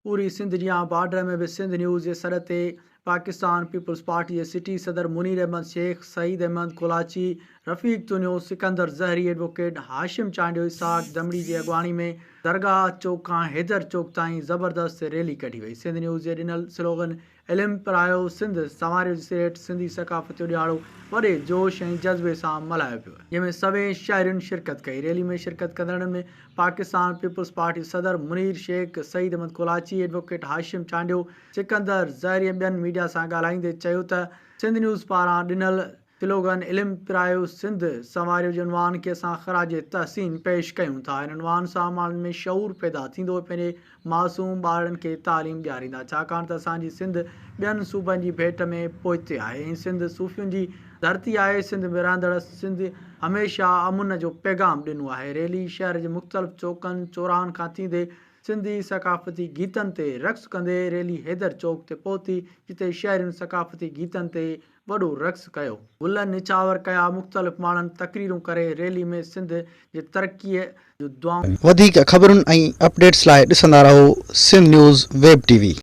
پوري سنڌ جيان بارڊر ۾ به سنڌ نيوز جي سڏ تي پاڪستان پيپلز پارٽي جي سٽي صدر منير احمد شيخ، سعيد احمد ڪولاچي، رفيق تنيو، سڪندر زهري، ايڊووڪيٽ هاشم چانڊيو، اسحاق دمڙي جي اڳواڻي ۾ درگاهه چوڪ کان حيدر چوڪ تائين زبردست ريلي ڪڍي وئي. سنڌ نيوز جي ڏنل سلوگن علم پرايو سنڌ سنواريو جي سرهيٺ سنڌي ثقافت جو ڏهاڙو وڏي جوش ۽ جذبي سان ملهايو پيو وڃي. جنهن ۾ سوين شهرين شرڪت ڪئي. ريلي ۾ شرڪت ڪندڙن ۾ پاڪستان پيپلز پارٽي صدر منير شيخ، سعيد احمد ڪولاچي، ايڊووڪيٽ هاشم چانڊيو، سڪندر زهري ۽ ٻين ميڊيا سان ڳالهائيندي چيو ته سنڌ نيوز پاران ڏنل سلوگن علم پرايو سنڌ سنواريو جي عنوان کي اسان خراج تحسين پيش ڪيون ٿا. ان عنوان سان ماڻهن ۾ شعور پيدا ٿيندو ۽ پنهنجي معصوم ٻارڙن کي تعليم ڏياريندا ڇاڪاڻ ته اسان جي سنڌ ٻين صوبن جي ڀيٽ ۾ پوئتي آهي ۽ سنڌ صوفين جي ڌرتي آهي سنڌ ۾ رهندڙ سنڌ هميشه امن جو پيغام ڏنو آهي ريلي شهر جي مختلف چوڪن چوراهن کان ٿيندي سنڌي ثقافتي گيتن تي رقص ڪندي ريلي حيدر چوڪ تي پهتي جتي شهرين ثقافتي گيتن تي وڏو رقص ڪيو. گل نڇاور ڪيا، مختلف ماڻهن تقريرون ڪري ريلي ۾ سنڌ جي ترقيء جون دعائون. وڌيڪ خبرن ۽ اپڊيٽس لاء ڏسندا رهو Sindh news web T V.